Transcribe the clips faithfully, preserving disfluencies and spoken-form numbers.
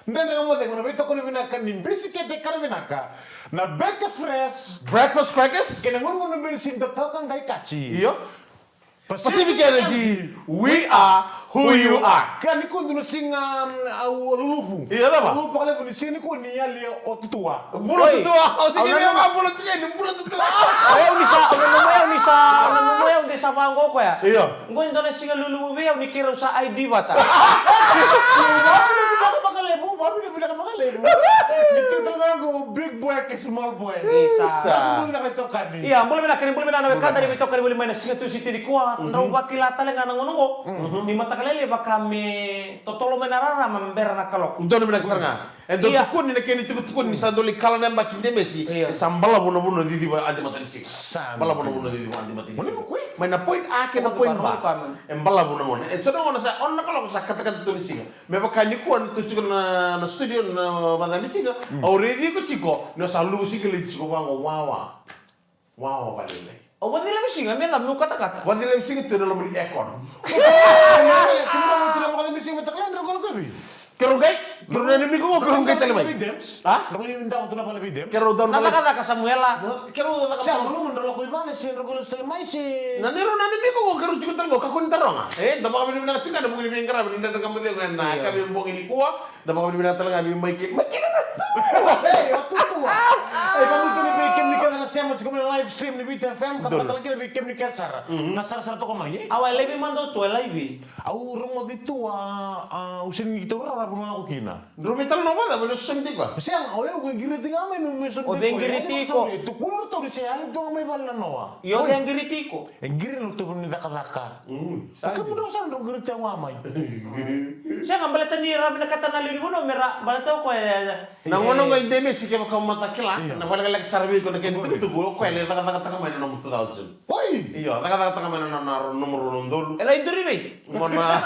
Dredre Ga Mo Cegu, na veitokoni vinaka ni bisikete ka ra vinaka. Na Bakers Fresh. Breakfast crackers. Kei na gunugunu bini sini totoka qai kaci. Io. Pacific Energy, we are who you are. Ka ni kua dua na siga, um, au luluvu. Io, cava? Luluvu vakalevu ni siga ni kua ni yali o Tutua. Bula Tutua, o sigi ni ma bula sigi ni bula Tutua. O yau ni sa, o yau ni sa, o yau ni sa vaqo koya. Io. Qo e dua na siga luluvu vei au ni keirau sa I D vata. Vavinavinaka vakalevu, vavinavinaka vakalevu. Ni tu tale ga qo big boy kei small boy. Isa. Sa bula vinaka na itokani. Ia, bula vinaka, ni bula vinaka na wekada ni veitokani voli mai na siga Tusiti nikua. Drau vakila tale ga na gauna qo. Ni mataka lailai vaka me totolo mai na rarama me bera na kaloko. Donu vinaka sara ga. E dau tukuni na kena itukutukuni ni sa dau lai kala na yabaki Demesi, e sa balavu na vanua ni ciciva adi matanisiga. Balavu na vanua ni ciciva adi matanisiga. Mai na point A kei na point B. E balavu na vanua. E so na gauna sa ono na kaloko sa katakata tu ni siga. Me vaka nikua ni tu tiko na, na studio na matanisiga. Au raici iko tiko, ni o sa luvu siga lai tiko vaqo wawa. Wawa vakalailai. O vacilavi siga me cava, meu katakata. Vacilavi siga tu ena loma ni aircon. Keirau qai, keirau na inimi qo, keirau qai tale mai. A? Keirau dau na cakacaka Samuela. Keirau cakacaka. Sa malumu drau lako i vale se drau qai lesu tale mai se. Na neirau na inimi qo, keirau tiko tale qo, kakua ni taroga. E, da vakavinavinaka tiko ga ena vuku ni veiqaravi ni Dredre Ga Mo Cegu ena yakavi bogi nikua. Da vakavinavinaka tale ga vei Maikeli. Maikeli na Tutua. Ei, o Tutua. Ei, vakavinavinaka vei kemuni kece na sema tiko mai na live stream ni Viti F M, ka vakatalega kina vei kemuni kece sara na sarasara toka mai, e? Au a laivi mada o Tutua, e laivi. Au rogoci Tutua, a, au sega ni taura na vanua lako kina. Drau veitalanoa vacava ni o sega ni tiko? Sega, o yau qiriti ga mai me, me sega ni tiko. O cei qiriti iko? Tukuna ratou ni se yali tu ga mai vale na noa. Io, o cei qiriti iko? E qiri na ratou ni cakacaka. Sa kemudrau sara drau qiriti au a mai. Sega, baleta ni ra vinakata na lewe ni vanua me ra, baleta o koya e. Na gauna qo e Demesi kevaka au mata kila, na vale ga laki sara vei iko na kena tukutuku, o koya e lai cakacakataka mai na nomu two thousand. Oi! Io, cakacakataka mai na, na, na nomu rua na udolu. E lai duri vei? Mona.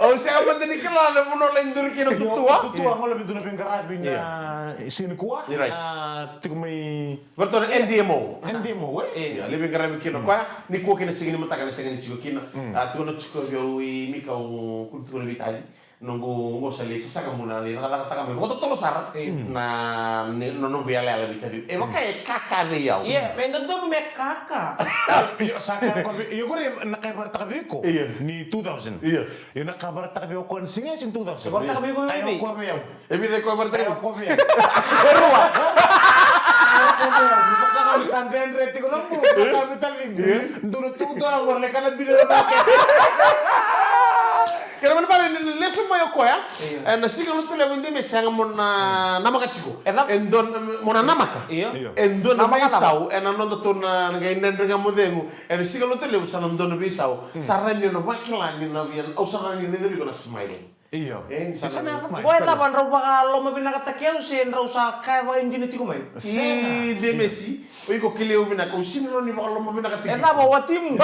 Au sega mada ni kila na vanua lai duri kina o Tutua. Tutua, qo lai duri na veiqaravi na siga nikua. Right. A, tiko mai Varatou na N D M O. N D M O, e? Ia, lai veiqaravi kina o koya, nikua kei na siga ni mataka na sega ni tiko kina. A, tukuna tiko vei au i Mika, au kua ni tukuna vei Tavi. Noqu, qo sa lai sasaga meu na lai cakacakataka mai vakatotolo sara na, na noqu yalayala vei Tavi. E vaka e kaka vei au. Ia, me dodonu me kaka. Io, sa kaka vei, io, qori na ka e vakaraitaka vei iko. Ia. Ni two thousand. Ia. Io, na ka e vakaraitaka vei au o koya na siga e sega ni two thousand. E vakaraitaka vei iko vei au. E vica e koya vakaraitaka? E o koya vei au. E rua. E o koya vei au. Ni vaka ga ni sa dredre tiko na bula, vaka me tavici. Dua na tu dola qori, le kana bilioni na makete. Kena ibalebale ni lesu mai o koya. Io. Ena siga Lotulevu e dua me sega mo na namaka tiko. E dua mo na namaka. Io. E dua na veisau ena noda tu na qai Dredre Ga Mo Cegu. Ena siga Lotulevu sa na dua na veisau. Sa rawa ni o na vakila ni na via, au sa rawa ni raica vei iko na smile. Io. E, ni sa na. Qo e cava, drau vakalomavinakataki au se drau sa kaya vakaidina tiko mai? Sega. Demesi, o iko kilai au vinaka, au sega ni rawa ni vakalomavinakataki. E cava, watimu?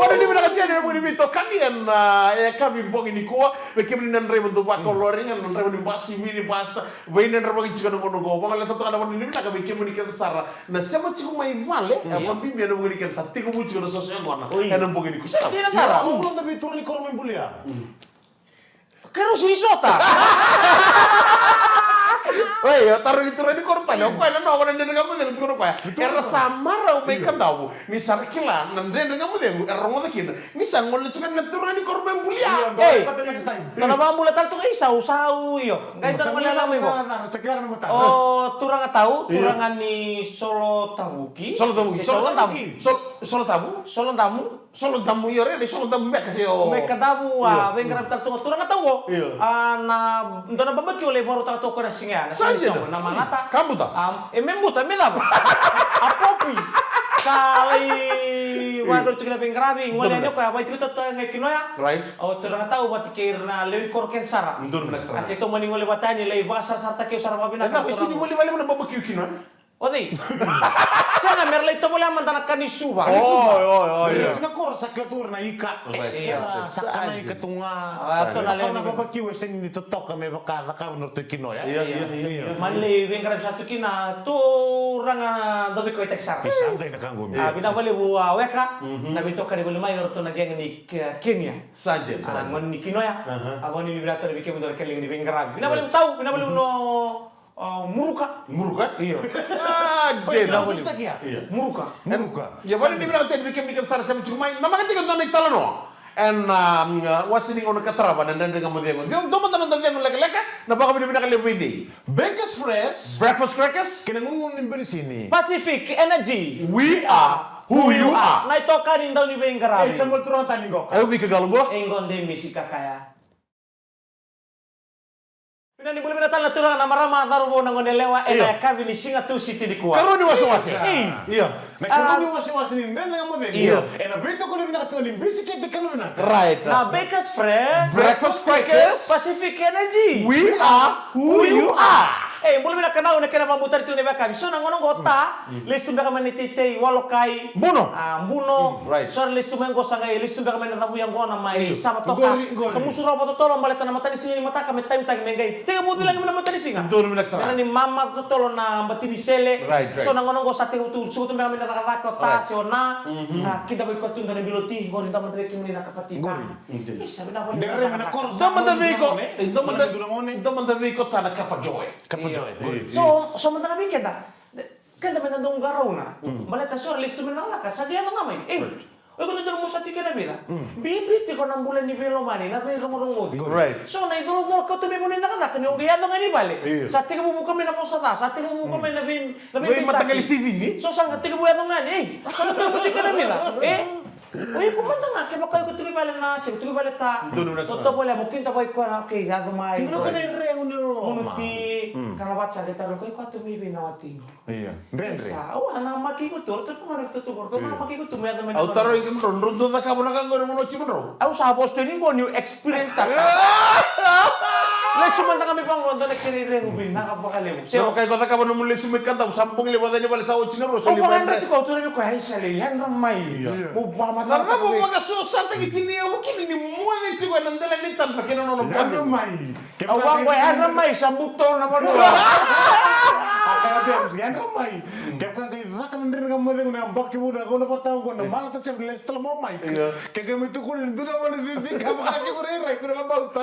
Vakavinavinaka tiko yani ena vuku ni veitokani ena, a, yakavi bogi nikua, vei kemuni na draiva dau vakalori, na draiva ni basi, mini bus, vei na draiva tiko na gauna qo, vakaleta toka na vakavinavinaka vei kemuni kece sara. Na sema tiko mai vale, e vakabibi ena vuku ni keda sa tekivu tiko na soso yaqona ena bogi nikua. Sa dina sara. Au lomada vei turaga ni koro mai Bulia. Keirau sega ni sota. Oi, o taro ni turaga ni koro tale, o koya na nona na Dredre Ga Mo Cegu, tukuna o koya. Era sa marau mai Kadavu, ni sa ra kila na Dredre Ga Mo Cegu, era rogoca kina. Ni sa gole tiko na turaga ni koro mai Bulia. Ei, tou na vakabula tale tu ga i sau, sau, io. Qai tou na gole lako mai vou. O turaga tau, turaga ni Solotavuki. Solotavuki. Solotavu. Solotavu. Solotavu, io, rere, Solotavu, Meka, io. Meka Davu, a, veiqaravi tale tu ga turaga tau qo. Io. A, na, dua na babakiu lai vakarautaka tu o koya na siga ya, na siga ni soqo, na magata. Kabuta. A, e me buta, me cava? A popi. Sa lai vakarautaki na veiqaravi, gole yani o koya, vakaitiko tale ga kina oya. Right. O turaga tau vata kei ira na lewe ni koro kece sara. Donu vinaka sara. A keitou mani gole vata yani, lai vakasarasarataki au sara vakavinaka. E cava, e sega ni voli vale na babakiu kina? O cei? Sega, me ra lai tovolea mada na ka ni Suva. Oi, oi, oi, io. Na koro sa kila tu na ika. Right. Io. Sa kana ika tu ga. A, tu na lewe ni babakiu e sega ni totoka me vaka cakava na ratou kinoa, e? Io, io, io. Mani lai veiqaravi sa tu kina, turaga Dauvikoitaki sara. Sa dai na ka qo. A, vinaka vakalevu, a, weka. Na veitokani voli mai o ratou na geng ni Ke-, Kenya. Sa dai, sa dai. A, gone ni kinoa. A, gone ni vinaka tale vei kemudou na kena liga ni veiqaravi. Vinaka vakalevu tau, vinaka vakalevu no O, Muruka. Muruka? Io. Ah, oi, dena. Io. Muruka. Muruka. Ia, vale ni vinaka tale vei kemuni kece sara sema tiko mai. Na maka tiko dua na italanoa. Ena, um, wase ni gauna ka tarava na Dredre Ga Mo Cegu. Dua, dua mada na noda cegu lekaleka, na vakavinavinaka levu vei cei? Baker's Fresh. Breakfast crackers. Kei na gunu ni benisini. Pacific Energy. We are who you are. Na itokani dau ni veiqaravi. E, sa mo turaga tani qoka. Au vika galo bula. E gode misi kakaya. Vinaka ni bula vinaka tale na turaga na marama, cauravou, na goneyalewa, ena yakavi ni Siga Tusiti nikua. Karua ni wasewase. Ei. Io. Na karua ni wasewase ni Dredre Ga Mo Cegu. Io. Ena veitokoni vinaka tu ni bisikete kalo vinaka. Right. Na Baker's Fresh. Breakfast crackers. Pacific Energy. We are who you are. Ei, bula vinaka, na au na kena vakabutari tu na yakavi. So na gauna qo ta, lesu tu beka mai na teitei, walokai. Buno. A, buno. Right. So ra lesu tu mai qo sa qai lesu tu beka mai na cavu yaqona mai Savatoka. Qori, qori. Sa musu rawa vakatotolo baleta na matanisiga ni mataka me taimtaki me qai tekivu cilagi mai na matanisiga. Donu vinaka sara. Ena ni mama totolo na bati ni sele. Right, right. So na gauna qo sa tekivu tu, suka tu beka mai na cakacaka o ta se o na. A, kida vei koya tu dua na bilo ti, qori da mada vei kemuni na kapatita. Qori. Isa, vinaka voli. Dere na koro. Da mada vei iko. Da mada, da mada vei iko ta na kapa joy. Kapa joy. Qori. So, so mada na vei keda. Keda me da dau qarauna. Baleta so ra lesu tu mai na cakacaka, sa qai yaco ga mai. Ei, o iko dodonu mo sa tiko ena vica. Bibi tiko na bula ni veilomani, na veirogorogoci. Right. So na icolacola kauta mai vanua ni cakacaka, ni o qai yaco ga ni vale. Sa tekivu vuka mai na vosa ca, sa tekivu vuka mai na vei, na veimataqali sivini. So sa qai tekivu yaco ga ni, ei, sa tekivu tiko ena vica. E? O iko mada ga, kevaka o iko tiko i vale na, se tiko i vale ta. Donu vinaka sara. O tovolea mo kidavaki koya na, okay, yaco mai. Kidavaki koya na iregu ni loloma. Munuti, kana vata sa qai taro koya, iko a tu mai vei na watiqu. Io. Dredre. Sa, au a namaki iko tu, o ratou tu ga na ratou tu, o ratou namaki iko tu, me yaco mai na. Au taro iko, drau, drau dau cakava na ka qori mo notsi mo drau. Au sa vosa tu ni qo niu experience taka. Lesu mada ga mai vaqo, dua na kena iregu vinaka vakalevu. Se o kai ko cakava nomu lesu mai Kadavu, sa bogi levu, a cani vale sa oti na rua, soli mai. Au vakayadrati koya, au tukuna vei koya, ai, sa lai yadra mai. Io. Mo vakamatata. Na cava vakasusutaki tiko ni au kina ni moce tiko ena dela ni tadra kei na nona body. Yadra mai. Au vaqo, yadra mai, sa buto na vanua. A kaya James, yadra mai. Kevaka qai caka na Dredre Ga Mo Cegu na yabaki vou na gauna vata oqo, na malata se lesu tale mai. Io. Ke qai mai tukuna ni dua na gauna cici ka vaka ke ko rairai ko na vabauta.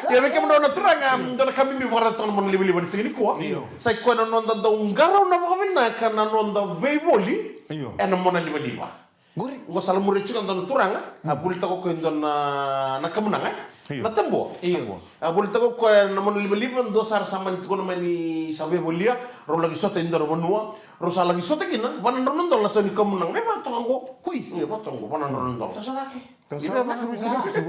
Ia vei kemudou na turaga, dua na ka bibi vakarau toka na mona livaliva ni siga nikua. Io. Sa i koya na noda dau qarauna vakavinaka na noda veivoli. Io. Ena mona livaliva. Qori. Qo sa lamuri tiko e dua na turaga, a volitaka o koya e dua na, na kamunaga, e? Io. Na tabua. Io. Tabua. A volitaka o koya na mona livaliva, dua sara sa mani tukuna mai ni sa veivolia, rau laki sota e dua na vanua, rau sa laki sota kina, va na drau na dola na sau ni kamunaga, me va toka qo. Hui. Io, va toka qo, va na drau na dola. Toso cake. Toso cake, me sa rasu.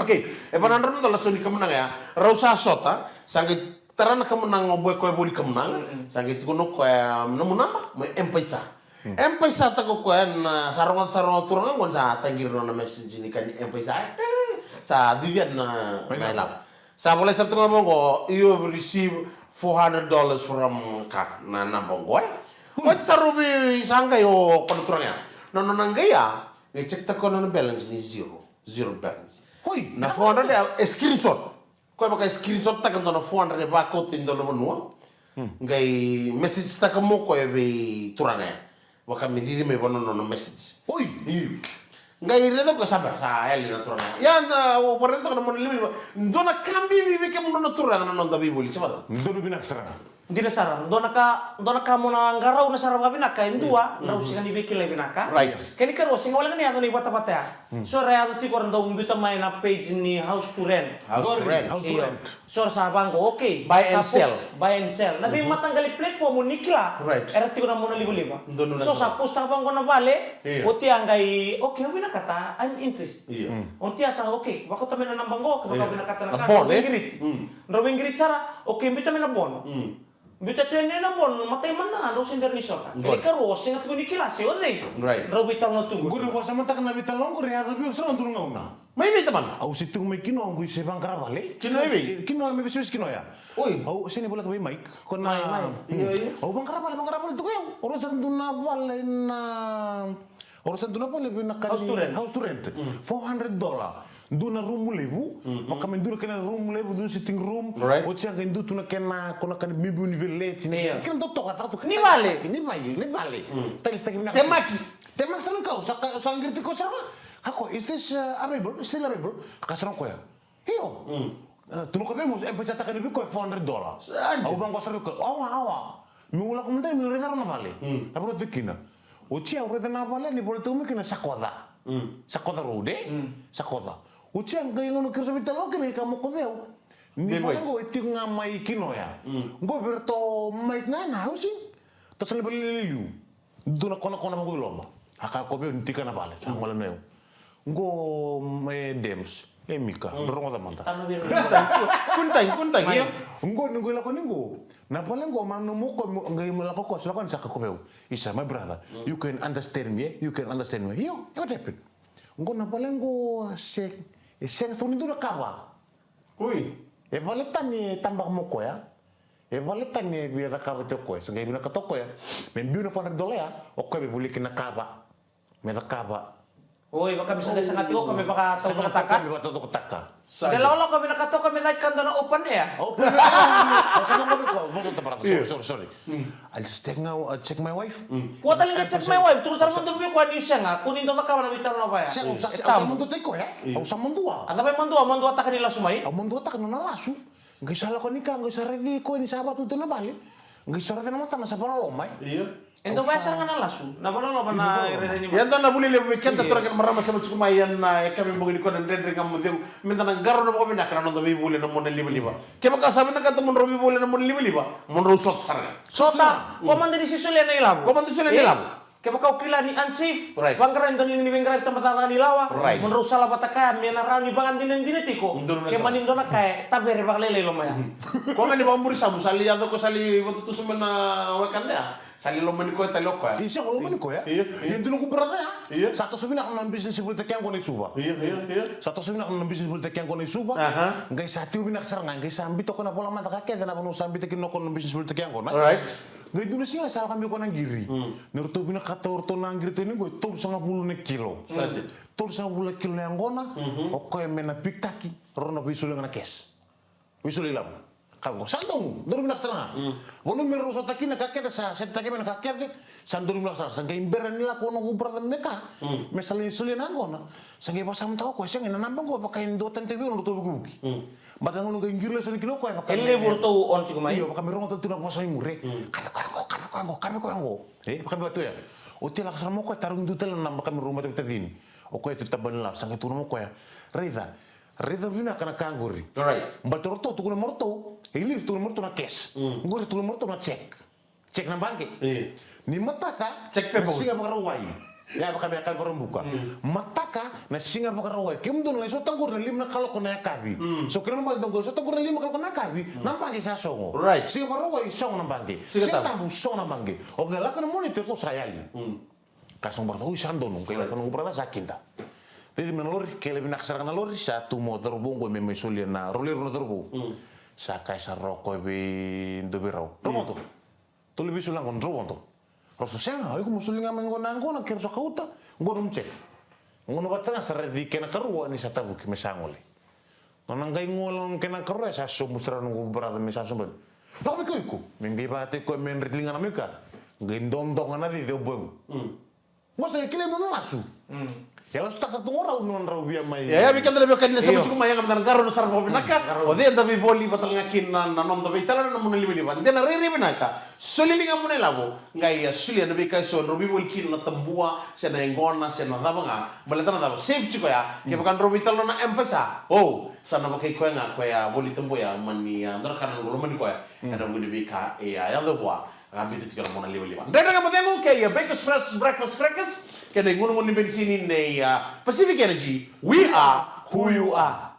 Okay, e va na drau na dola na sau ni kamunaga ya, rau sa sota, sa qai tara na kamunaga o boy koya voli kamunaga, sa qai tukuna o koya na nomu naba, mo M-PAiSA. M-PAiSA taka o koya na, sa rogoca, sa rogoca turaga qo ni sa taqiri nona message ni ka ni M-PAiSA. E, sa cicia na, na ilavo. Sa volai sara tu ga vaqo, you have received four hundred dollars from ka, na naba qo, e. Oti sa rau vei, sa qai o koya na turaga ya. Na nona qai ya, qai check taka o koya na nona balance ni zero, zero balance. Oi, na four hundred ya, e screenshot. Koya vaka e screenshot taka dua na four hundred e vakauta e dua na vanua. Qai message taka mo koya vei turaga ya. Vaka me cici mai vanua na nona message. Oi! Io. Qai raica koya sa bera, sa yali na turaga ya. Ia na, au vakaraica toka na mona livaliva. Dua na ka bibi vei kemudou na turaga na noda veivoli, se vacava? Donu vinaka sara. Dina sara, dua na ka, dua na ka mo na qarauna sara vakavinaka, e dua, drau sega ni veikilai vinaka. Right. Kena ikarua, sega wale ga ni yaco na ivatavata ya. So era yaco tiko era dau biuta mai na page ni house to rent. House to rent. House to rent. Io. So era sa vaqo, okay. Buy and sell. Buy and sell. Na veimataqali platform o ni kila. Right. Era tiko na mona livaliva. So sa post-taka vaqo na vale. Io. Oti a qai, okay, au vinakata, I'm interested. Io. Oti a sa, okay, vakauta mai na naba qo, kevaka au vinakata na ka, drau veiqiriti. Drau veiqiriti sara, okay, biuta mai na bono. Biuta tu yani na bono, matai mada ga drau se bera ni sota. Kena ikarua, o sega tiko ni kila se o cei. Right. Drau veitalanoa tu. Qori vakasamataka na veitalanoa qori, e yaco vei au sara na dua na gauna. Mai vei tamana? Au se tiko mai Kinoa, au qai se vaqara vale. Kinoa i vei? Kinoa, me veisivesi Kinoa ya. Oi. Au se ni voleka vei Mike. Ko na Mai, mai. Io, io. Au vaqara vale, vaqara vale tiko yau. O rau sa dua na vale na O rau sa dua na vale vei na ka ni House to rent. House to rent. Four hundred dollar. Dua na room levu. Vaka me dua na kena room levu, dua na sitting room. Right. Oti ya qai dua tu na kena, ko na ka ni biubiu ni veleti, ni Io. kena dau toka, toka. Ni vale. Ni vale, ni vale. Talisitaki vinaka. Temaki. Temaki sa na kau, sa ka, sa qiri tiko sara. Kako, is this, uh, available? Still available? Ka sara koya. Io. Mm. E, tukuna o koya vei au, e, pesa taka ni vei koya four hundred dollar. Sa dina. Au vaqo sara vei koya, awa, awa. Meu lako mada, meu raica rawa na vale. Mm. Na vale tiko kina. Oti ya au raica na vale, ni vale tiko mai kina Sakoca. Mm. Sakoca Road, e? Mm. Sakoca. Oti ya qai gauna keirau sa veitalanoa kina, e kaya mai o koya vei au. Ni vale qo e tiko ga mai Kinoa ya. Mm. Qo vei iratou mai ga na housing. Tou sa na vale liliu. Dua na konakona vaqo i loma. A kaya o koya vei au ni tiko na vale, sa gole mai au. Qo me Dems, e Mika, dro rogoca mada. Kuntai, kuntai, io. Qo ni qo i lako ni qo. Na vale qo, ma na nomu ko, qai me lako ko, sa lako ni sa kaya o koya vei au. Isa, my brother, you can understand me, eh? You can understand me. Io, what happened? Qo na vale qo, se, e sega soti ni dua na kava. Ui. E vale tani e tabaka mai o koya. E vale tani e via cakava tiko o koya. Sa qai vinakata o koya me biu na four hundred dollar ya, o koya me voliki na kava. Me cakava. Oi, vaka me sa na saga tiko o koya me vakataucokotaka. Me vakataucokotaka. De lakolako vinakata o koya me caka dua na open air. Open air. Au sa na qai vei koya, vosota brother. Sorry, sorry, sorry. I'll just take now, uh, check my wife. Kua tale ga check my wife, tukuna sara mada vei koya niu sega, kua ni dau cakava na veitalanoa vaya. Sega, au sa, au sa madua tiko ya. Au sa madua. A cava e madua, maduataka ni lasu mai? Au maduataka na nona lasu. Qai sa lako ni ka, qai sa raici koya ni sa vakatutu na vale. Qai sa raica na matana sa vakaloloma, e. Io. E dau vaya sara ga na lasu, na vakaloloma na irairai ni vale. Ia dua na vuli levu vei keda turaga kei na marama sa mai tiko mai ena yakavi bogi nikua na Dredre Ga Mo Cegu. Meda na qarauna vakavinaka na noda veivoli ena monalivaliva. Kevaka sa vinakata mo drau veivoli ena monalivaliva, mo drau sota sara ga. Sota, ko mada ni se solia na ilavo. Ko mada ni solia na ilavo. Kevaka o kila ni unsafe, right, vaqara e dua na liga ni veiqaravi tabacakacaka ni lawa, right, mo drau sala vata kaya me na rawa ni vakadinadina tiko. Ke mani dua na ka e tavere vakalailai loma ya. Ko ga ni vakamuri sa mu sa li yaco ko sa li vakatutusa mai na wekada ya. Sa li lomani koya tale o koya. Isa, ko lomani koya. Io, io. Ia dua noqu brother ya. Io. Sa toso vinaka na business volitaki yaqona i Suva. Io, io, io. Sa toso vinaka na business volitaki yaqona i Suva. Aha. Qai sa tiko vinaka sara ga, qai sa biuta o koya na vola mada ka kece na vanua sa biuta kina o koya na business volitaki yaqona. Alright. Qai dua na siga sa lako mai o koya na qiri. Mm. Ni ratou vinakata o ratou na qiri tiko ni qo e tolusagavulu na kilo. Sa dina. Tolusagavulu na kilo na yaqona, mhm, o koya me na pick-taki, rau na veisoli ga na cash. Veisoli ilavo. Ka vaqo, sa donu, donu vinaka sara ga. Mm. Vanua me rau sota kina ka kece sa, sa setaki mai na ka kece, sa donu vinaka sara ga. Sa qai bera ni lako o noqu brother me ka, mm, me sa lai solia na yaqona. Sa qai vakasamataka o koya, sega, na naba qo vaka e duatani tiko vei au na nodratou vukivuki. Mm. Baleta na gauna qai qiri lesu yani kina o koya vaka e levu ratou on tiko mai. Io, vaka me rogoca tu na vosa mai muri. Mm. Kaya vei koya qo, kaya vei koya qo, kaya vei koya qo. E, vaka me vaka tu ya. Oti e lako sara mai o koya, tarogi dua tale na naba, vaka me rau matavitacini. O koya tu tabana ni lawa, sa qai tukuna mai o koya. Raica, raica vinaka na ka qori. Alright. Baleta o ratou tukuna mai o ratou, e levu tukuna mai o ratou na cash. Mm. Qori tukuna mai o ratou na check. Check na baqe. E. Ni mataka, check paper, na siga Vakarauwai. Ya, vaka me kaya Vakaraubuka. Mm. Mataka, na siga Vakarauwai. Kemudou na lai sota qori na lima na kaloko na yakavi. Mm. So kena ibalebale dou qai sota qori na lima na kaloko na yakavi, mm, na baqe sa sogo. Right. Siga Vakarauwai, sogo na baqe. Siga Tabu. Siga Tabu, sogo na baqe. O qai lako na Moniti, o sa yali. Mm. Ka sogo brother, oi sa donu, qai lako noqu brother sa kida. Cici mai na lori, kele vinaka sara ga na lori, sa tu mai o cauravou qo me mai solia na, rau lewe rua na cauravou. Mm. Sa kaya sara o koya vei dua vei rau. Rau vodo. Tolu veisoli yaqona, rau vodo. Rau sa sega, o iko mo soli ga mai qo na yaqona, keirau sa kauta, qo nomu check. Qo na vata ga sa raici kena karua ni sa tavuki me sa gole. Nona qai gole na kena karua, sa sobu sara noqu brother me sa sobu. Lako mai ko iko. Me qai vakataki koya me dreti ligana mai ka. Qai dodoka na cici o boi. Mm. Qo sa kilai nona lasu. Mm. E lasutaka sara tu qo rau nodrau via mai. Ia, ia, vei keda na veiwekani na sema tiko mai, ia ga meda na qarauna sara vakavinaka. Mm, qarauna. O cei eda veivoli vata tale ga kina na noda veitalanoa na monalivaliva. De na rairai vinaka. Soli liga mo na ilavo. Qai, a, solia na veika eso drau veivoli kina na tabua, se na yaqona, se na cava ga. Baleta na cava, safe tiko ya. Mm. Kevaka drau veitalanoa na M-PAiSA. O, sa na vakai koya ga, koya voli tabua ya, mani, a, dua na ka na noqu lomani koya. Mm. Ena vuku ni veika, e, a, yaco vua, a, biuta tiko na monalivaliva. Dredre Ga Mo Cegu kei, a, Bakers Fresh Breakfast Crackers, kei na igunugunu ni benisini nei, a, Pacific Energy. We are who you are.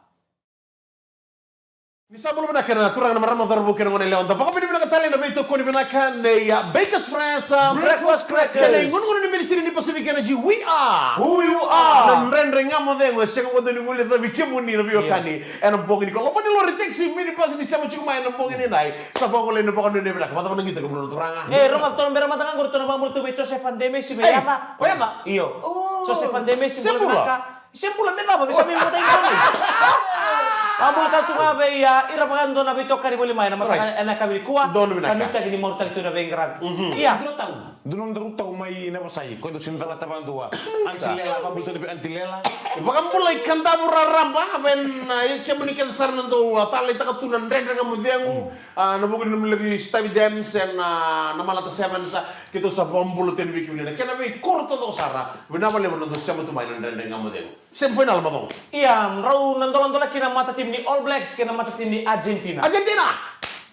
Ni sa bula vinaka na turaga na marama, cauravou kei na goneyalewa. Da vakavinavinaka tale na veitokoni vinaka nei, a, Bakers Fresh, a, Breakfast Crackers. Kei na igunugunu ni benisini ni Pacific Energy, we are who you are. Na Dredre Ga Mo Cegu e sega vakadua ni guilecavi kemuni na veiwekani. Ena bogi nikua, loma ni lori, taxi, minibus ni sema tiko mai ena bogi nikua. Sa vakagolei na vakanuinui vinaka. Vacava na qito kemudou na turaga? E, rogoca, toro bera mada ga qori, toro na vakabula tu vei Josefa Demesi, vei Yaca. O Yaca? Io. Josefa Demesi, bula vinaka. Se bula me cava, me sa mai vakatai mai. Vakabula tale tu ga vei, a, ira vakadua na veitokani voli mai na mataka ena yakavi nikua. Donu vinaka. Ka nuitaki ni marautaki tu na veiqaravi. Ia. Dua na daru tau mai na vasai, ko dou sini calata vakadua. Anti Lela, vakabula tale vei Anti Lela. Vakabula i Kadavu raraba, vei na, i kemuni kece sara na dou, a, taleitaka tu na Dredre Ga Mo Cegu. A, na vuku ni nomu laki stavi dem se na, na Malata Sevens, a, keitou sa vakabula tale vei kemuni na kena veikoro taucoko sara. Vinaka vakalevu na dou sema tu mai na Dredre Ga Mo Cegu. Semi final macogo. Ia, drau na doladola kina matatimi ni All Blacks kei na matatimi ni Argentina. Argentina!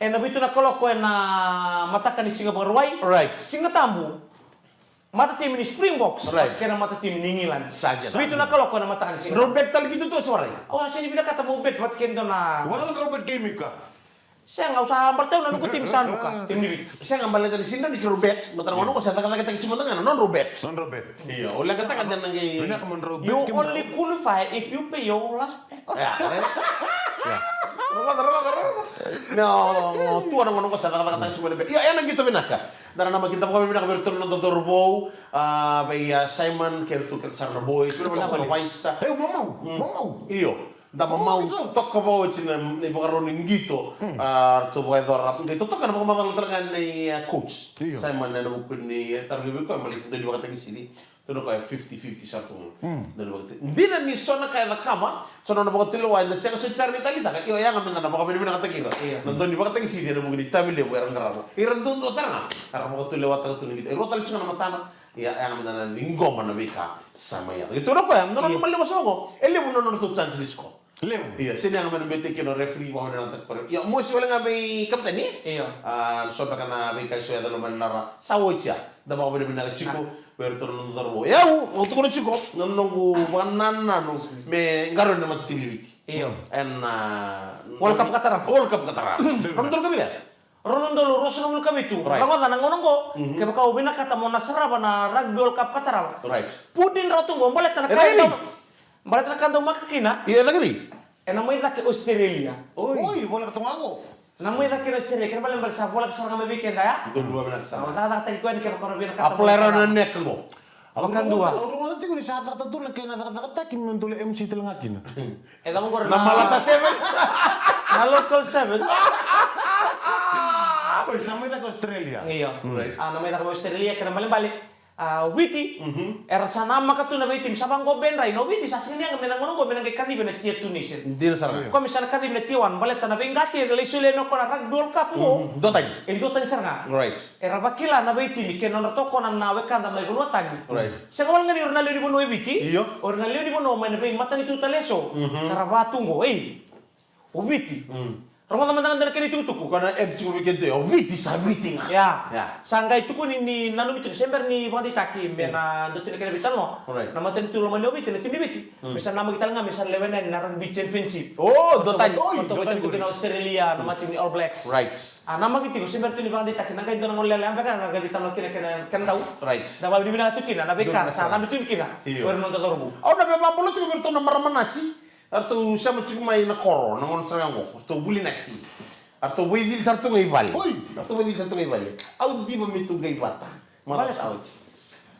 Ena vitu na kaloko ena mataka ni siga Vakarauwai. Right. Siga Tabu. Matatimi ni Springboks. Right. Kei na matatimi ni England. Sa dina. Vitu na kaloko ena mataka ni siga. Drau bet tale keitou tu se warai? Au a sega ni vinakata meu bet vata kei dua na. Wala drau bet game ika. Sega, au sa baratau na noqu timi sa druka, timi ni Viti. Sega, baleta ni sega ni keirau bet, baleta na gauna qo sa cakacakataki tiko mada ga na nodrau bet. Nodrau bet. Io, au leqataka na qai. Vinaka mo drau bet. You only qualify if you pay your last bet. Ia, e. Ia. Rogoca, rogoca, rogoca. No, no, tua na gauna qo sa cakacakataki tiko mada na bet. Io, ena qito vinaka. Da na namaki, da vakavinavinaka vei iratou na noda cauravou, a, vei, a, Simon, kei iratou kece sara na boys, vei iratou na vice. E, mamau, mamau. Io. Da mamau toka vakaoti na, na ivakarau ni qito. A, ratou vakayacora. Qai totoka na vakamacala tale ga nei, a, coach. Io. Simon ena vuku ni, e, taro qai vei koya, baleta dua ni vakatagicili. Tukuna o koya fifty fifty sara tu ga. Dua ni vakatagicili. Dina ni so na ka e cakava, so na nona vakatulewa, eda sega soti sara ni taleitaka. Io, yaga meda na vakavinavinakataki ira. Io. Na dua ni vakatagicili ena vuku ni itavi levu era qarava. Ira duadua sara ga era vakatulewataka tu na qito. E rua tale tiko ga na matana. Ia, yaga meda na ciqoma na veika sa mai yaco. Qai tukuna o koya, na nona maliwa sa vaqo. E levu na nodratou chance ni score. Levu. Ia, sega ni yaga me na beteki kina o referee, vakavinavinakataki koya. Ia, mosi wale ga vei kapiteni. Ia. A, so beka na veika eso e yaco loma ni rara. Sa oti ya. Da vakavinavinaka tiko vei iratou na noda cauravou. Ia, au, au tukuna tiko na noqu vakanananu me qarauni na matatimi ni Viti. Io. Ena, a, World Cup ka tarava. World Cup ka tarava. Rau na dua ka vica? Rua na udolu ruasagavulu ka vitu. Right. Rogoca na gauna oqo, kevaka o vinakata mo na sarava na Rugby World Cup ka tarava. Right. Put in rawa tu oqo, baleta na ka e dau, baleta na ka dau maka kina. Io, e cake vei? E na mai cake Australia. Oi, voleka tu ga oqo. Na mai cake na Australia, kena ibalebale sa voleka sara ga mai vei keda ya. Dou dua vinaka sara. Au cakacakataki koya ni kevaka o na vinakata mo na sarava. Apply rawa na neck oqo. Vakadua. Au rogoca tiko ni sa cakacaka tu na kena cakacakataki me dou lai M C tale ga kina. E cava oqori na Malata Sevens? Na local sevens. Oi, sa mai caka Australia. Io. Right. A, na mai caka Australia, kena ibalebale. A, o Viti. Era sa namaka tu na veitimi, sa vaqo Ben Rai. Na o Viti sa sega ni yaga me na gauna oqo me na qai kacivi na Tier two nation. Dina sara. Koya me sa na kacivi na Tier one. Baleta na veiqati e lai solia na ko na Rugby World Cup oqo. Duatani. E duatani sara ga. Right. Era vakila na veitimi kei na nodra tokona na wekada mai vanua tani. Right. Sega wale ga ni o ira na lewe ni vanua e Viti. Io. O ira na lewe ni vanua mai na veimatanitu tale eso. Ka ra va tu oqo, ei. O Viti. Rogoca mada ga na kena itukutuku. Ko na e tiko vei keda, o Viti sa Viti ga. Ia. Sa qai tukuni ni nanumi tiko se bera ni vakadeitaki me na dua tu na kena veitalanoa. Right. Na matanitu lomani o Viti, na timi ni Viti. Me sa namaki tale ga me sa lewena yani na rugby championship. O, duatani. Oi, duatani. Ko na Australia, na matimi ni All Blacks. Right. A, namaki tiko se bera tu ni vakadeitaki, na qai dua na gauna lekaleka beka na qai veitalanoa kina kena, kena dau. Right. Da vakavinavinaka tu kina na veika sa namaki tu kina. Io. O ira na noda cauravou. Au na via vakabula tiko vei iratou na marama nasi. Eratou sema tiko mai na koro na gauna sara ga oqo. Eratou vuli nasi. Eratou vaicili sara tu ga i vale. Oi. Eratou vaicili sara tu ga i vale. Au diva me tou qai vata. Mada sa oti.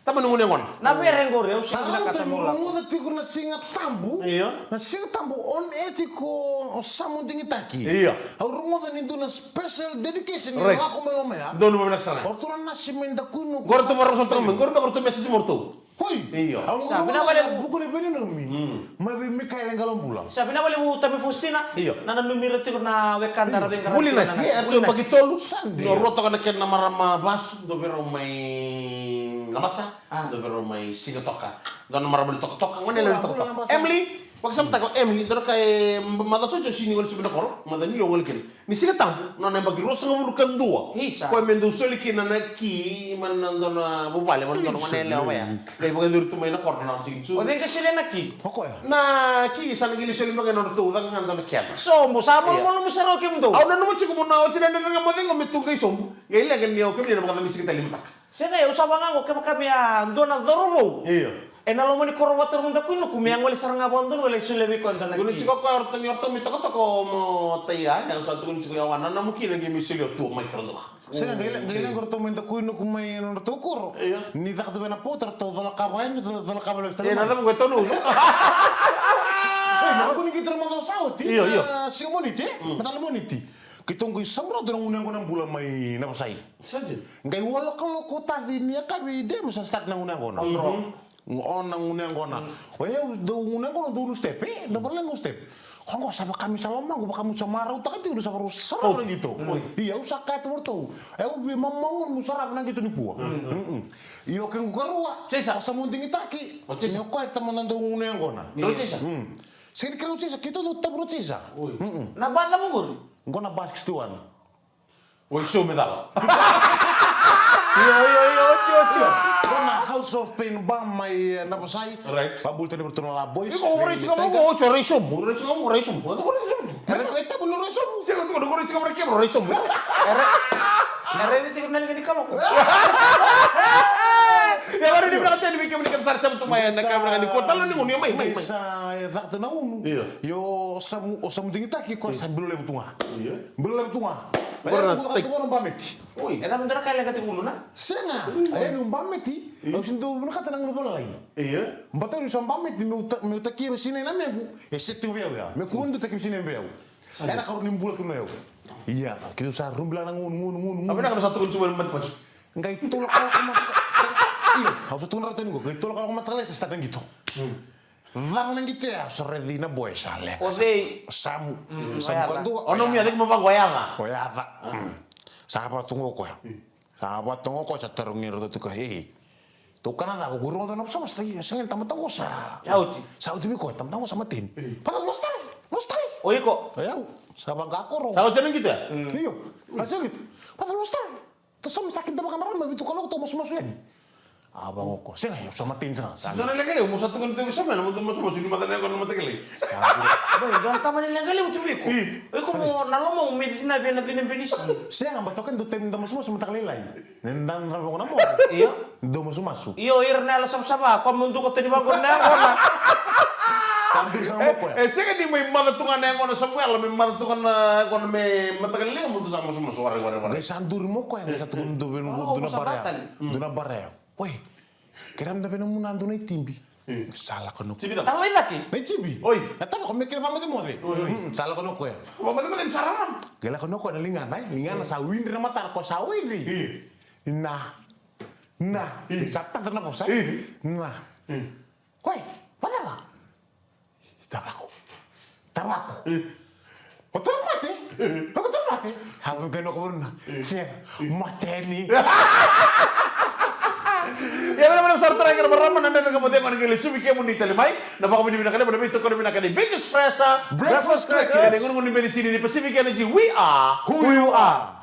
Tama ni gunu yaqona. Na vere qori, au sega ni vinakata meu lako. Au rogoca tiko na Siga Tabu. Io. Na Siga Tabu on air tiko o Samu Digitaki. Io. Au rogoca ni dua na special dedication ni lako mai loma ya. Donu vinaka sara. O ratou na nasi mai Dakuinu. Qori ratou vakarau sara tu mai. Qori beka ratou message mai ratou. Oi. Io. Au rogoca na buku ni veiyanuyanu. Mai vei Mikaele Qalobula. Sa vinaka vakalevu Tami Faustina. Io. Na nanumi ira tiko na wekada ra veiqaravi. Vuli nasi, eratou yabaki tolu. Sa dina. Rua toka na kena marama vasu, dua vei rau mai Namasa. Dua vei rau mai Sigatoka. Dua na marama ni Tokatoka. Gone yalewa ni Tokatoka. Emily. Vakasamataka o Emily, dua na ka e macawa sa oti au sega ni gole sobu na koro, macawa ni levu au gole kina. Ni Siga Tabu, nona yabaki ruasagavulu ka dua. Isa. Koya me dau soli kina na ki mai na dua na vuvale, mai na dua na gone yalewa vaya. Qai vakayacori tu mai na koro na sigi tu. O cei qai solia na ki? O koya. Na ki sa na qai lai soli beka e nodratou caka ga dua na kena. Sobu, sa malumalumu sara o kemudou. Au nanuma tiko mo na oti na dredre ga mo cegu me tu qai sobu. Qai leqa ni au kemuni na vakacabisika tale mataka. Sega, au sa vaqo kevaka me a dua na cauravou. Io. Ena loma ni koro vata Rua Dakuinuku me a gole sara ga vakadua lai solia vei koya dua na ki. Tukuni tiko koya o ratou ni o ratou mai tokotoko mo taia, e, au sa tukuni tiko ya wa na nomu kina qai mai solia tu mai kara dua. Sega, qai leqa o ratou mai Dakuinuku mai nodratou koro. Io. Ni caka tu vei na pota ratou cola ka vaya ni cola ka vaya. Io, na cava qo e tonu. Ei, na ratou ni qai tara macawa sa oti. Io, io. Siga Moniti, matala Moniti. Keitou qai saura tu na gunu yaqona bula mai Navasai. Sa dina. Qai ua lokoloko taci ni yakavi de me sa start na gunu yaqona. Ona gunu yaqona. O yau dau gunu yaqona dau nu step, e? Dau vara lequ step. Koya qo sa vaka me sa lomaqu, vaka meu sa marautaka tiko, sa varau sarava na qito. Ia au sa kaya tu varatou. Au via mamau gona meu sarava na qito nikua. Io, kequ karua. O Samu Digitaki. Ni o koya tamana dau gunu yaqona. Sega ni keirau Chesa, keitou dau tavu Chesa. Na ba cava qori? Qo na ba sixty-one. Oi, show me cala. Io, io, io, oti, oti, oti. Qo na House of Pain ba mai, e, Navasai. Right. Vakabula tani vei ratou na La Boys. Iko raica ga mo, oti, raica mo, raica mo, raica mo. Era, era tiko na liga ni kaloko. Ia, vari ni vinaka tale vei kemuni kece sara sa tu mai na ka vinaka ni kua tale ni gunu, ia mai, mai, mai. Sa, e, caka tu na gunu. Io. Io, Samu, o Samu Digitaki koya sa bilo levu tu ga. Io. Bilo levu tu ga. Qori na, e, caka tu gunu bameti. Oi. E cava dua na ka e leqa tiko uluna? Sega. E, ni bameti. Io. Au sega ni dau vinakata na gunu valalai. Io. Baleta ni sa bameti, meu ta, meu takia na sinai na mequ. E se tu vei au ya. Me kua ni dau takia na sinai vei au. Sa dina. Ena karua ni bula kina o yau. Ia, keitou sa rubila na gunu, gunu, gunu, gunu. A vinaka na sa tukuni tu mai na mataqali. Qai tolu na kaloko mataqali. Io, au sa tukuna rawa tani qo, qai tolu na kaloko mataqali sa start na qito. Cava na qito ya, au sa raici na boy sa leqa. O cei? Samu. Samu kadua. O nomu ya, cei ko ma vaqo, o Yaca? O Yaca. Sa vatogo koya. Sa vatogo koya sa tarogi ratou tiko, ei. Tou kana cava, ko rogoca na vosavosa, ia, sega ni tamata qo sa. Sa oti. Sa oti vei koya, tamata qo sa mateni. Vata lost tale, lost tale. O iko? O yau, sa vaqo ko rogo. Sa oti na qito ya? Io. A sega qito. Vata lost tale. Tou sa mai sa kidavaka na rarama, vitu kaloko tou masumasu yani. A vaqo ko. Sega, au sa mateni sara. Sa dua na leqa levu, mo sa tukuna tiko sa mai, na masumasu ni mata na yaqona na mataqali. Sa dua. Bai, dua na tamani leqa levu tu vei iko. Iko mo na lomau me cina vei na cina benisi. Sega, ba toka dua taimi da masumasu mataka lailai. Ni da na vaqo na mo. Io. Dau masumasu. Io, ira na yalo savasava, ko mo duka tani vaqo na yaqona. Sa duri sa mo koya. E, e sega ni mai maca tu ga na yaqona Samuela, me maca tu ga na yaqona me mataka lailai, mo tu sa masumasu, ware, ware, ware. Qai sa duri mo koya, qai sa tukuna dua vei na dua na baraya. Dua na baraya. Oi. Kere mada vei na muna dua na itibi. Sa lako na koya. Tala i cake. Na itibi. Oi. Na tavako me kere vamacemoce. Sa lako na koya. Vamacemoce ni sa rarama. Qai lako na koya na ligana, e, ligana sa widri na matana, koya sa widri. Na. Na. Sa tata na vosa. Na. Koya, vacava? Tavako. Tavako. O toro mate? O toro mate? A vei kena ko vruna. Sega. Mateni. Ia, vinaka, vinaka sara tale ga na marama, na Dredre Ga Mo Cegu ena qai lesuvi kemuni tale mai. Na vakavinavinaka levu, na veitokoni vinaka ni Big Espresso Breakfast Crackers. Ena igunugunu ni benisini ni Pacific Energy, we are who you are.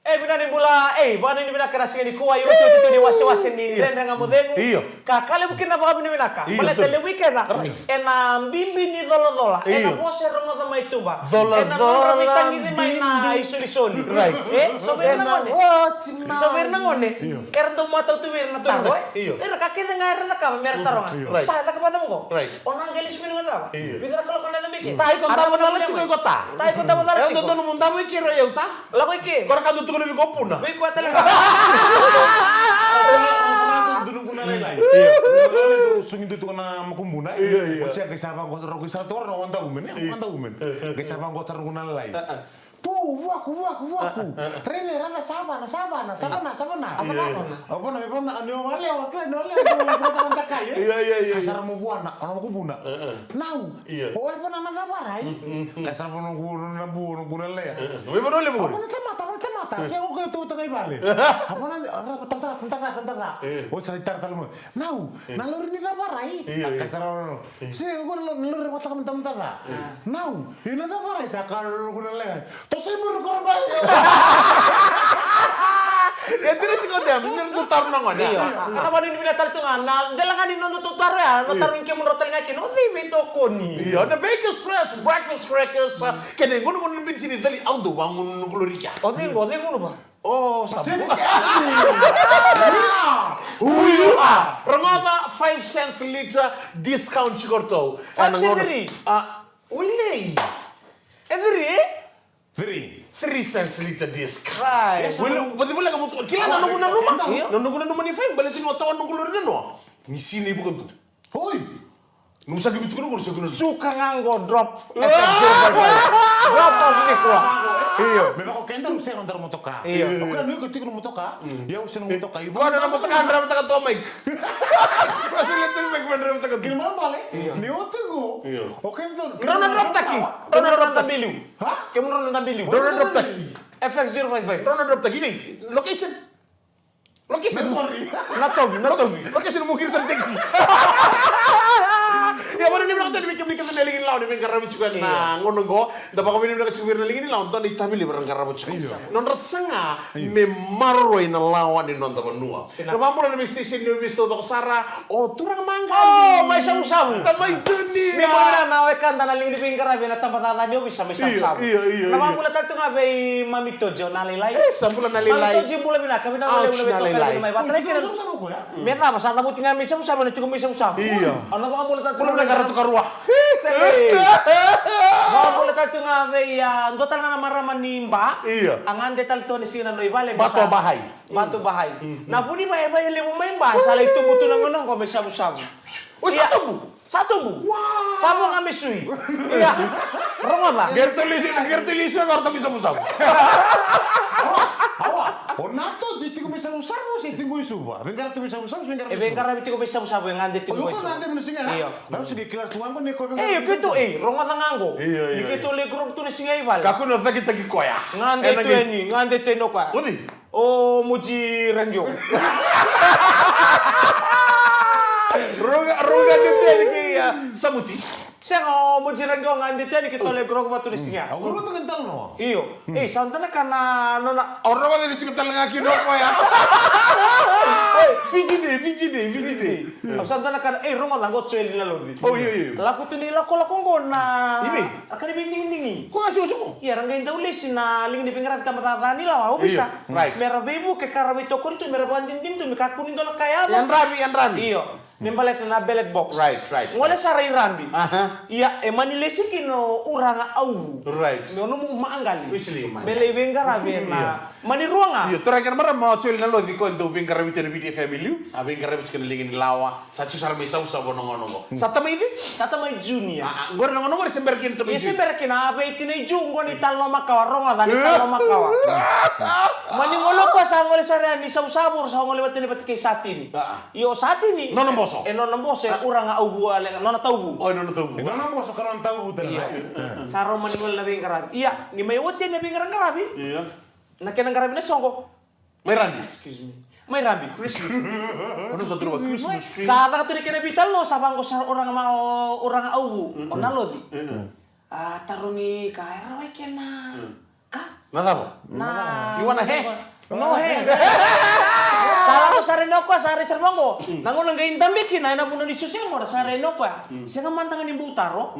E, vinaka ni bula, e, vakavinavinaka na siga nikua, iotioti tu ni wasewase ni Dredre Ga Mo Cegu. Io. Ka, ka levu kina na vakavinavinaka. Io. Baleta levu i keda ena bibi ni colacola, ena vosa e rogoca mai tuba, ena nodra veitagici mai na isolisoli. Right. E, so vei ira na gone. So vei ira na gone. Io. Era dau matau tu vei ira na taro, e? Io. Ira ka kece ga era cakava me ra taroga. Io. Right. Ta, caka vacava qo? Right. O na qai lesu mai na cava? Io. Vica na kaloko na yaco mai ke? Ta, iko davo cala tiko iko ta. Ta, iko davo cala tiko. Au dodonu mo davo i ke ro yau ta. Lako i ke. Ko ra ka dau tukuna vei iko puna. Vei koya tale ga. Donu qu na lailai. Io. Sugi dau tukuna makubuna. Io, io. Ko tia qai sa vaqo tara qo sa tora na Wonder Woman, e? Wonder Woman. Qai sa vaqo tara qu na lailai. Tu Vuaku, vuaku, vuaku. Raica, raica, savana, savana, savana, savana. A cava na cava na? A vana, me vana, ni o wale, o kila, ni o wale, o vana, vana, vana, kai, e? Ia, ia, ia, ia. Sara mo vuana, ona mo kubuna. Nau. Ia. O e vana na cava rai? Ka sara vana ku na bu, na ku na lea. Me vana le mo. A vana tamata, a vana tamata. Se o ke tu takai vale. A vana, tamata, tamata, tamata. O sa tara tala mo. Nau, na lori ni cava rai? Ia, ia. Ka sara vana. Se o na lori vata tamata. Nau. Ina cava rai sa ka roro kuna lea. Tosoi muru koro bai. E dira tiko de, mi nira tu taru na ngone. Io. Ana vani ni vina tali tu ga, na dela ga ni nono tu taru ya, no taru ni kemu ro tali ga kina, o cei vei tokoni. Io, na Bakers Fresh, breakfast crackers, kena ngunu ngunu bini sini tali, au do wangu ngunu kulori kia. O cei, o cei ngunu ba? Oh, sabu. Who you are? Rogoca five cents liter discount tiko ratou. Five cents. Ena gauna, ah, ulei. E three, e? Three. Three cents liter discount. Right. Wele, vati vele ka mutu. Kila na noqu nanuma. Io. Na noqu nanuma ni five, baleta ni o tawa noqu lori na noa. Ni sini i vuka tu. Oi. Nomu sa kivi tukuna qori sa kuna. Suka ga qo drop. Drop of liquor. Io. Me vaka o keda ru sega na dara motoka. Io. O keda nu iko tiko na motoka. Ia u sega na motoka. Io. Ko na motoka dara motoka to mai. Ko sa le tu mai ko dara motoka. Kina mala bale. Io. Ni o tiko. Io. O keda. Drau na drop taki. Drau na drop taki. Ha? Kemu drau na W. Drau na drop taki. F X zero five five. Drau na drop taki. Location. Location. Sorry. Na tovi, na tovi. Location mo kiri tari taxi. Ia vana ni vinaka tani vei kemuni kece na ligi ni lawa ni veiqaravi tiko ena gauna oqo. Da vakavinavinaka tiko vei ira na ligi ni lawa, dua na itavi levu era qarava tiko. Io. Nodra saga me maroroi na lawa ni noda vanua. Io. Na vabula na vei station ni ovisa taucoko sara, o turaga maqali. O, mai Savusavu. Na mai Joni. Ni vabula na wekada na ligi ni veiqaravi ena tabacakacaka ni ovisa mai Savusavu. Io, io, io. Na vabula tale tu ga vei Mami Tojo na lailai. E, sa bula na lailai. Mami Tojo bula vinaka. Vinaka vakalevu na veitokani mai vata na kena. Me cava sa cavuti ga mai Savusavu, na tiko mai Savusavu. Io. Au na vakabula tale tu ga. Bula vinaka Ratu Karua. Sele. Vakabula tale tu ga vei, a, dua tale ga na marama ni Ba. Io. A gade tale tu ni siga na noda ivale. Bato Bahai. Bato Bahai. Na vu ni vaivai levu mai Ba, sa lai tubu tu na gauna oqo mai Savusavu. O sa tubu? Sa tubu. Sa vo ga me sui. Ia. Rogoca. Qeri tolisi, qeri tolisi, qori tabu Savusavu. Awa, o na toji tiko mai Savusavu se tiko i Suva? Veiqaravi tiko mai Savusavu se veiqaravi mai Suva? E veiqaravi tiko mai Savusavu, e gade tiko mai Suva. Io. Au se qai kilasi tu ga qo ni ko veiqaravi. Ei, keitou, ei, rogoca ga qo. Io, io, io. Ni keitou lai grow tu na siga i vale. Kakua ni o cakitaki koya. Gade tu yani, gade tu yani o koya. Oi. O Moji Raqio. Roga, roga de teni kei, a, Samuti. Sega, o Moji Raqio ga de teni keitou lai grow vata tu na siga. Au roga de teni tale noa. Io. Ei, sa dua na ka na nona. Au roga de tiko tale ga kina o koya. Ei, Fiji Day, Fiji Day, Fiji Day. Au sa dua na ka na, ei, rogoca qo Joeli Naloci. O, io, io. Lako tu ni lakolako qo na. Ivei? A ka ni veidigidigi. Ko ga siwasiwa. Ia, ra qai dau lesi na liga ni veiqaravi tabacakacaka ni lawa, ovisa. Io, right. Me ra veivuke ka ra veitokoni tu, me ra vakadinadina tu, me kakua ni dua na ka e yaco. Yadravi, yadravi. Io. Me baleta na ballot box. Right, right. Gole sara i Rabi. Aha. Ia, e mani lesi kina o Uraga Auvu. Right. Me o nomu maqali. Wesley, mani. Me lai veiqaravi ena. Io. Mani rua ga. Io, turaga kei na marama, o Joeli Naloci ko e dau veiqaravi tu ena Viti F M i liu. A veiqaravi tiko ena liga ni lawa. Sa tiko sara mai Savusavu na gauna oqo. Sa tamai cei? Sa tamai Junior. A, a, qori na gauna oqori se bera kina tamai Junior. Ia se bera kina, a vei tina i Ju, qo ni talanoa makawa, rogoca ni talanoa makawa. Mani gole o koya sa gole sara yani Savusavu, sa gole vata yani vata kei Satini. A, a. Io, Satini. Nona boso. E nona boso, e Uraga Auvu, a, nona tauvu. O, e nona tauvu. E nona boso ka nona tauvu tale. Io. Sa rau mani gole na veiqaravi. Ia, ni mai oti yani na veiqaraqaravi. Io. Na kena qaravi na soqo. Mai Rabi. Excuse me. Mai Rabi. Christmas. Ono sa turu Christmas tree. Sa caka tu na kena veitalanoa, sa vaqo sara Uraga ma o, Uraga Auvu. O Naloci. A, tarogi ka e rawa i kena. Ka? Na cava? Na. You wanna hair? No hair. Sa lako sara ina o koya, sa rai sara vaqo. Na gauna qai dabe kina ena vanua ni social media, sa rai ina o koya. Sega mada ga ni bau taro.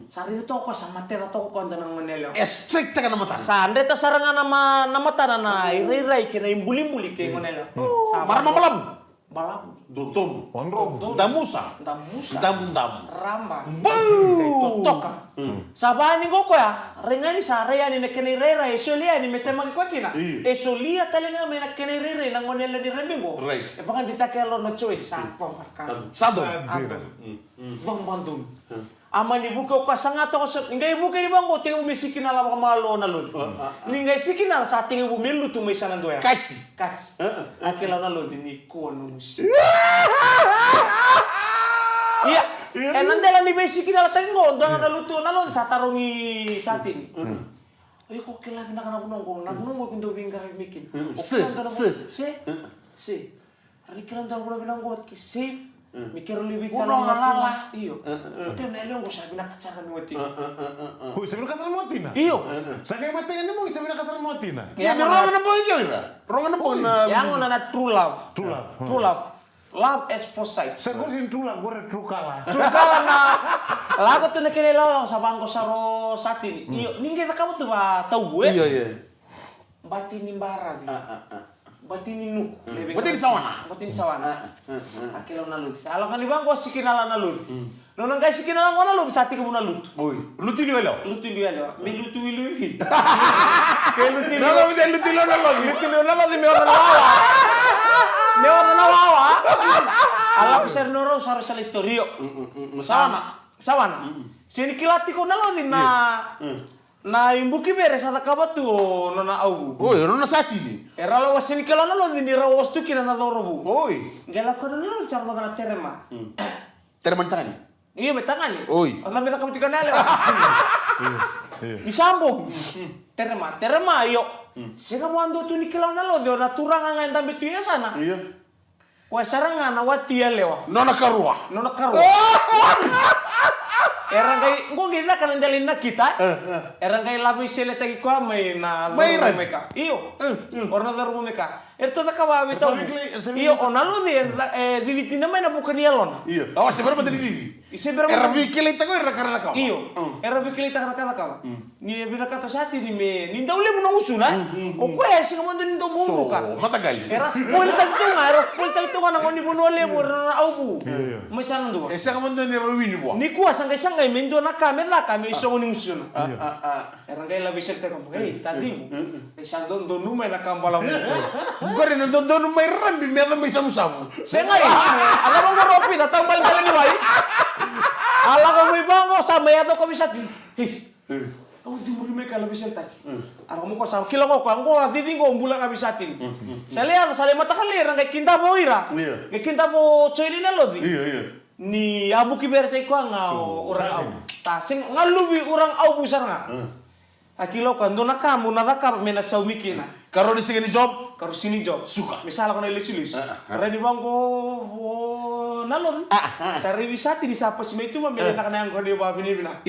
Sa raica toka o koya, sa mateca toka o koya dua na gone yalewa. E straight taka na matana. Sa dreta sara ga na ma-, na matana na irairai kei na ibulibuli kei gone yalewa. Sa marama balavu. Balavu. Dotobu. Dotobu. Damusa. Damusa. Damudamu. Raba. Buu! Totoka. Sa vani qo koya, rai ga ni sa rai yani na kena irairai, e solia yani me temaki koya kina. Io. E solia tale ga mai na kena irairai na gone yalewa ni Rabi qo. Right. E vakadeitaki yalo na Joeli, sa pamparka. Sa donu. Sa donu. Donu. Donu. A mani vuke o koya sa ga toka so, ni qai vuke ni vaqo, tekivu me sikinala vakamalua o Naloci. Ni qai sikinala sa tekivu me lutu mai sa na dua ya. Kati. Kati. A kila o Naloci ni kua nomu si. Ia, ena dela ni veisikinala taki qo, dua ga na lutu o Naloci sa tarogi Satini. Oi, ko kila vinaka na vanua qo, na vanua qo ke dau veiqaravi mai kina. Se, se. Se. Ra ni kila dua na vanua vinaka qo ke safe. Me keirau lai veitala na tuna. Io. O teu na yalewa qo sa vinaka sara me watina. Oi, sa vinaka sara me watina? Io. Sa qai matega ni mogi, sa vinaka sara me watina. Ia, ni rogo na bogi qo ira. Rogo na bogi na. Ia, qo na true love. True love. True love. Love at first sight. Sa qori ni true love, qori true kala. True kala na. Lako tu na kena ilawalawa sa vaqo sara o Satini. Io, ni qai cakava tu va tauvu, e? Io, io. Bati ni baravi. Bati ni nuku. Bati ni sawana. Bati ni sawana. A kila o Naloci. A lako ni vaqo sikinala o Naloci. Nona qai sikinala qo o Naloci sa tekivu na lutu. Oi. Lutu ni yalewa. Lutu ni yalewa. Me lutu wiliwili. Ke lutu ni. Naloci, lutu ni Naloci. Lutu ni Naloci me ona na wawa. Me ona na wawa. A lako sara ni rau sara sala istori, io. Sawana. Sawana. Se ni kila tiko o Naloci na Na ibuki vere sa cakava tu o nona auvu. Oi, o nona Satini. E rau lako wasini kila o Naloci ni rau oso tu kina na cauravou. Oi. Qai lako na Naloci sa rogoca na terema. Terema ni tagane. Io, me tagane. Oi. O na me cakava tiko na yalewa. Ni sa bogi. Terema, terema, io. Sega vua dua tu ni kila o Naloci, o na turaga ga e dabe tu e yasana. Io. Koya sara ga na wati yalewa. Nona karua. Nona karua. Era qai, qo qai caka na dela ni nakita. Era qai lave iseletaki koya mai na cauravou mai ka. Io. O ra na cauravou mai ka. Eratou cakava vei tau. Io, o Naloci e cici tina mai na vuka ni yalona. Io. Awa, se bera mata ni cici. Era veikilaitaka era ka ra cakava. Io. Era veikilaitaka na ka ra cakava. Ni e vinakata o Satini me, ni dau levu na gusuna. O koya e sega mada ni dau mauruka. Mataqali. Era spoiltaki tu ga, era spoiltaki tu ga na gone ni Vanua Levu, era na auvu. Mai sa na dua. E sega mada ni ra wini vua. Nikua sa qai sagai me dua na ka me caka me isogo ni gusuna. Era qai lave iseletaki koya, ei, taciqu. E sa dodonu mai na ka balavu. Qori na dodonu mai Rabi me yaco mai Savusavu. Segai. A lako qori o Pita, taubale dela ni wai. A lako mai vaqo sa mai yaco ko vei Satini. Ei. Au cimuri mai ka lave iseletaki. A lako mai ko sa kila qo ko a qo a cici qo bula ka vei Satini. Sa lai yaco, sa lai mataka lailai era qai kidava o ira. Qai kidava o Joeli Naloci. Ni a vuki vere tiko ga o Uraga Auvu. Ta sega ga luvi Uraga Auvu sara ga. A kila o koya dua na ka mo na cakava me na saumi kina. Karua ni siga ni job. Karua siga ni job. Suka. Me sa lako na ilesulesu. Rai ni vaqo o Naloci. Sa rai vei Satini sa pasi mai tu ma me lai caka na yago ni vakavinavinaka.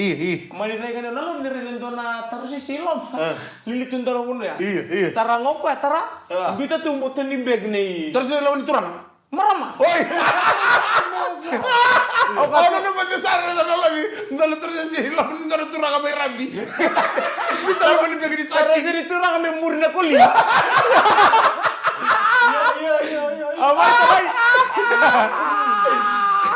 Mani rai ga ni o Naloci ni rai dua na tarosese i loma. Lili tu dua na vanua ya. Tara ga o koya, tara. Biuta tu boto ni bag nei. Tarosese i loma ni turaga. Marama. Oi. Au ka. Au na mate sara na lami. Dua na turaga si lami, dua na turaga mai Rabi. Dua na mani pekini sa. Turaga si turaga me muri na koli. Io, io, io, io. Au mai, au mai.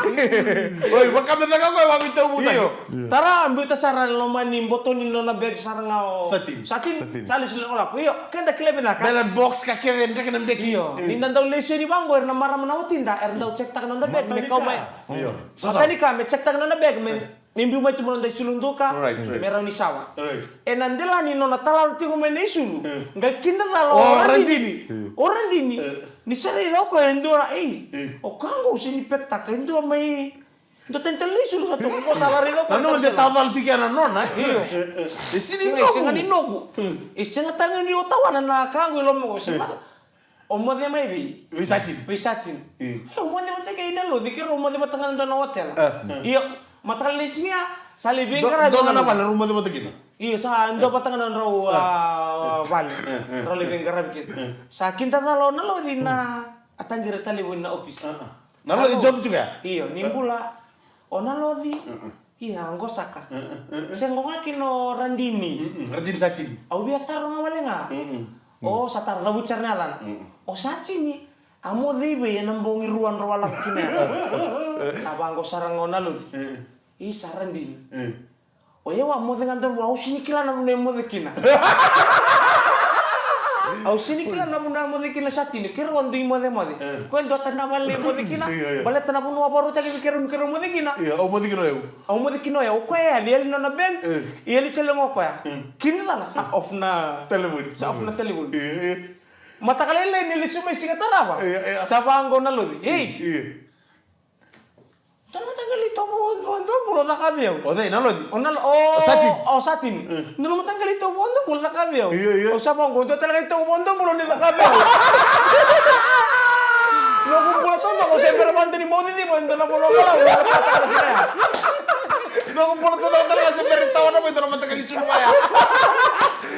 Oi, vaka me caka koe, vaka me tau muta. Io. Tara, biuta sara e loma ni boto ni nona bag sara ga o Satini. Satini. Satini. Sa lesu lako lako. Io, keda kila vinaka. Bela box ka kece dreke na beki. Io. Ni da dau lesu yani vaqo, era na marama na watida, era dau check taka na noda bag me kau mai. Io. Matanika me check taka na noda bag me, me biu mai tu mai noda isulu duka. Right, right. Me rawa ni sawa. Right. Ena dela ni nona talaca tiko mai na isulu. Qai kidacala o Radini. O Radini. Ni sa raica o koya e dua, ei. O koya qo se ni pekitaka e dua mai. Dua tani tale na isulu sa toka ko sa la raica o koya. Na nona de tavala tiko na nona. Io. E sini sega, sega ni noqu. E sega tale ni o tawana na ka qo i loma qo, sega. O moce mai vei? Vei Satini. Vei Satini. E, o moce vata kei Naloci, keirau moce vata ga na dua na otela. Io, mataka lailai ni siga, sa lai veiqaravi. Dua ga na vale rau moce vata kina. Io, sa dua vata ga na nodrau vale. Rau lai veiqaravi kina. Sa kidacala o Naloci na a taqiri tale vua na ofisi. Naloci job tiko ya? Io, ni bula. O Naloci. Ia, qo saka. Se qo ga kina o Radini. Radini Satini. Au via taro ga wale ga. O sa taro, cavuti sara na yacana. O Satini, a moce i vei ena bogi rua drau a lako kina ya? Sa vaqo sara ga o Naloci. Isa, Radini. O yau a moce ga drau, au sini kila na vanua e moce kina. Au sega ni kila na vanua e moce kina o Satini, keirau a dui mocemoce. E. Koya e dua tani na vale e moce kina. Io, io. Baleta na vanua a vakarautaki vei keirau me keirau moce kina. Io, au moce kina o yau. Au moce kina o yau, o koya e yali, yali nona bed. E. Yali tale ga o koya. E. Kina cala, sa off na telefoni. Sa off na telefoni. Io, io. Mataka lailai ni lesu mai siga tarava. Io, io. Sa vaqo na loci. Ei. Io. Dua na mataqali itovo, o, o, dua bula caka vei au. O cei, na loci? O na lo-, o, o Satini. O Satini. Mm. Dua na mataqali itovo, o, dua bula caka vei au. Io, io. Au sa vaqo, dua tale ga itovo, o, dua bula ni caka vei au. Noqu bula taucoko, se bera vata ni maucici mai, dua na bula bula, au na caka vei au. Noqu bula taucoko, tale ga se bera tawana mai, dua na mataqali sulu mai.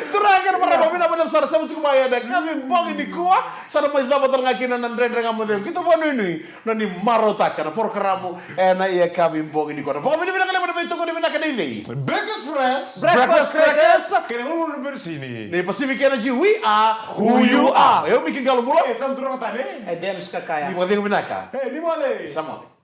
Turaga kei na marama, vinaka vakalevu sara, sa mai tiko mai ena yakavi bogi nikua. Sa na mai cava tale ga kina na Dredre Ga Mo Cegu. Keitou vakanuinui na ni marautaka na porokaramu ena yakavi bogi nikua. Na vakavinavinaka levu na veitokoni vinaka nei cei? Breakfast Fresh. Breakfast Crackers. Kei na gulugulu ni berisini. Ni Pacific Energy, we are who you are. E o Miki Qalobula. E Sam Turaga Tane. E Dems Kakaya. Ni vakacegu vinaka. E, ni mole. Sa mole.